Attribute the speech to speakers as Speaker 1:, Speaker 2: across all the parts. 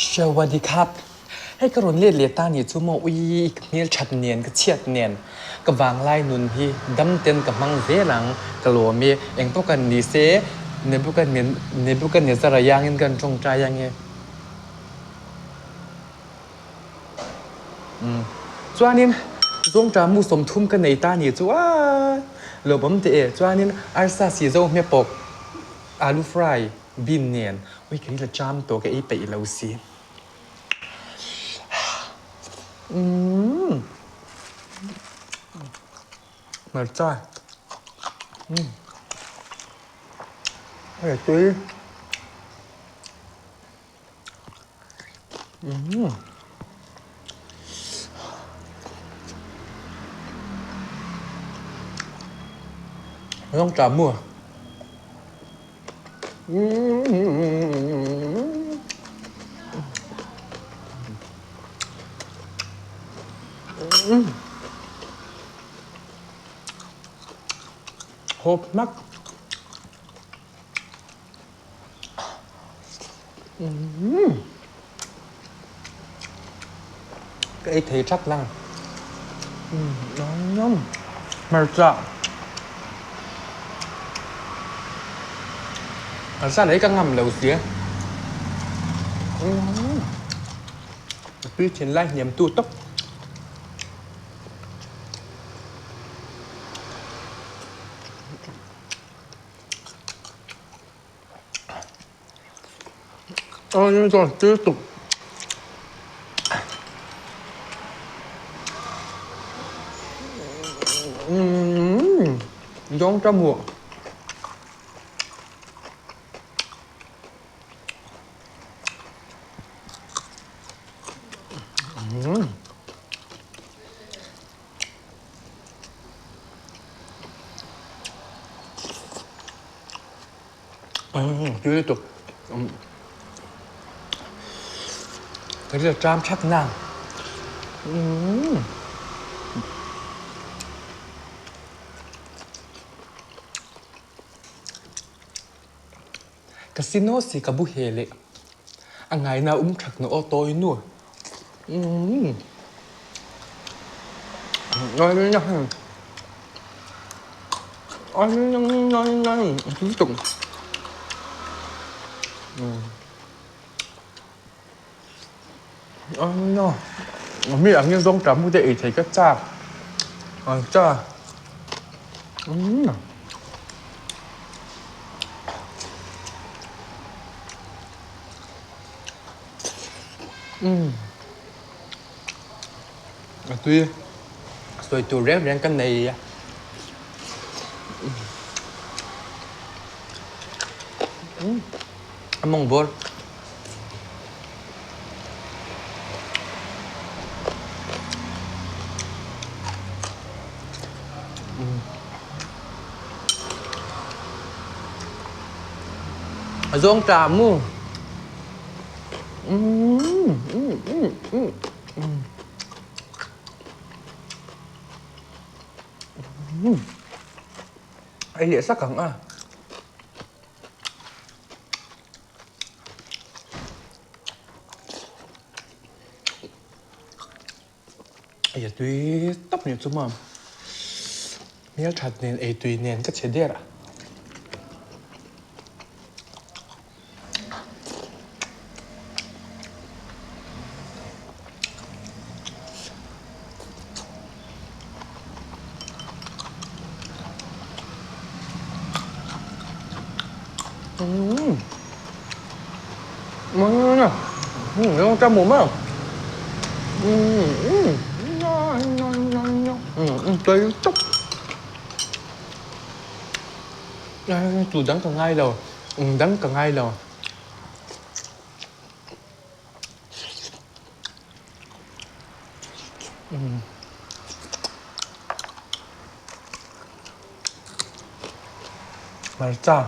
Speaker 1: Sawadee khap. Hei ka rawn let leh ta nih chu maw ui ka hmelthat nen ka chhiat nen ka vanglai nun hi dam ten ka hmang zel ang ka lawm e eng pawh kan ni se Nebuchadnezzar a iangin kan tawngtai ange. Chuanin zawngṭah mu 30 ka nei ta nih chu aa lawmawm teh e. Chuanin arsa si zo hmepawk alu fry bean nen ui ka ri la cham tawh ka ei peih lo si. Umm hmarcha umm hei tui. Rawng tla mu. Hawp hmak. Ka ei thei thak lang. Hmarcha. Hmarcha leh hi ka ngam lo sia. Tui thin lai hniam tu tawp. Zawng ta muah. Tui lutuk. Ka rilru ṭam ṭhak nang. Ka sino si ka bu he leh a ngaina um ṭhak na aw tawi nu. Mi ang hi zawng ṭah mute ei thei ka chak ang cha. A tui sawi tur reng reng ka nei a. A mawng bawr. A zawng ta mu. Ei leh sak ang a. Ei a tui tawp nih chu maw. Hmelthat nen ei tui nen ka chhe der a. Tui tawp. Tu dang ka ngai lo. Eng dang ka ngai lo. Hmarcha.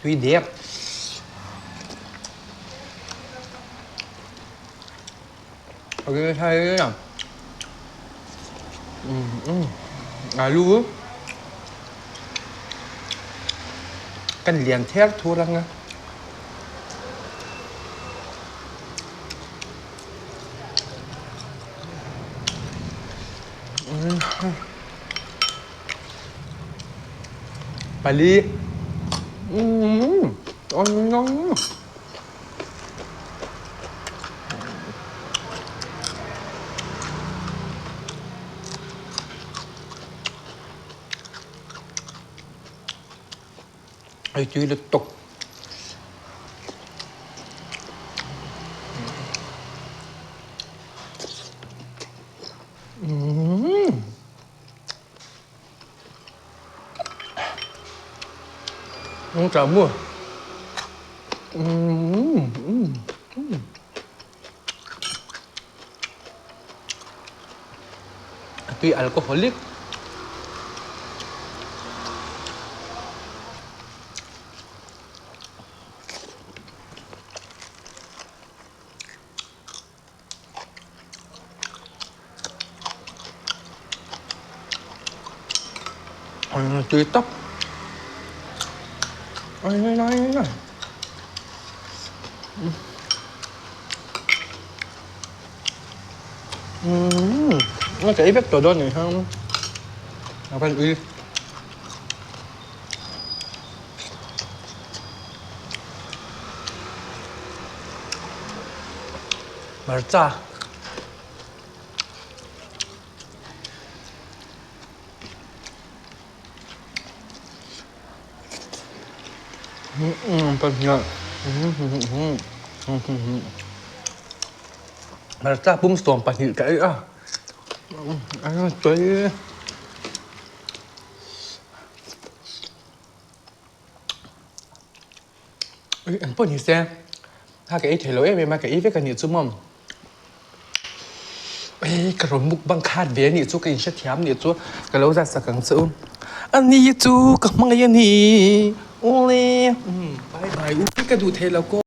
Speaker 1: Tui dek. Alu. Kan lian ther thur ang a. Pali. Ei tui lutuk. Nung mu. A tui alcoholic. Tui tak. Nó chảy vết tổ đôn này không? Nó phải uy. Hmarcha. Hmarcha pum 12 ka ei a. Tui. Eng pawh ni se, ha ka ei thei lo em em a, ka ei vek a nih chu maw. Ei ka rawn mukbang khat ve a nih chu, ka inhrethiam a nih chu, ka lo zat sak ang che u. A ni chu ka hmangaih a ni, awle. Bye bye u, ka duh thei lo kaw.